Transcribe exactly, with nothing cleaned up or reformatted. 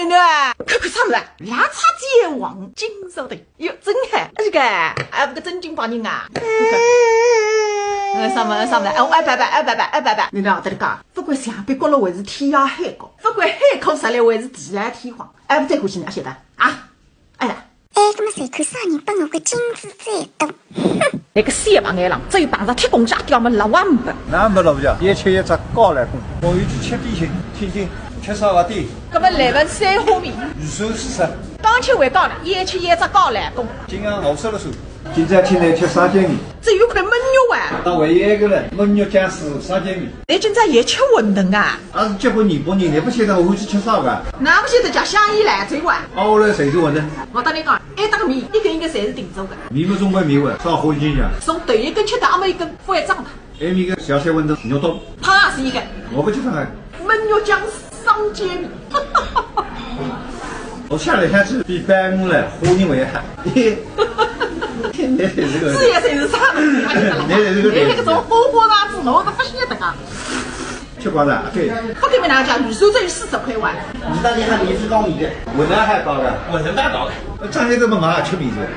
囡囡啊，看看啥物事啊？辣炒鸡黄金烧的。哟，真的，啊，这个，啊，搿个正经白人啊。哎，啥物事，啥物事？哎，我二百八，二百八，二百八。囡囡啊，搭侬讲，勿管墙壁角落还是天涯海角，勿管海枯石烂还是地老天荒，哎，勿在乎心里，阿晓得啊？哎呀。哎，搿么侪看啥人拨我个金子最多？哼，那个小白眼狼，只有碰着铁公鸡啊，掉么老王八。那没落不掉，一吃一只高来风。我有去吃点心，听听，吃啥个的？搿么来碗三虾面。预算是啥？刚吃完高了，一吃一只高来风。今晚我说了算，今朝请来吃生煎面。只有块焖肉啊。那还有一个呢，焖肉酱是生煎面。哎，今朝也吃馄饨啊？俺是结婚廿八年，你不晓得我去吃啥个？那不晓得叫香烟来着哇？哦，我来谁是馄饨？我跟你讲， 一搭个面，一个一个侪是定做个。面么总归面哇，啥好心呀？从头一根吃到阿末一根，勿会长大。埃面个小小馄饨肉多。汤也是一个。我勿吃汤啊。焖肉酱生煎面。我吃了下去比白鱼了，虾仁还好。你这个，是也是啥？你这个，你这个种花花肠子，我都勿晓得啊。吃光了，对。勿给没拿价，预算只有四十块哇。你到底还没吃到米的？我那还高的。我能达到的。张黑这么忙吃米的？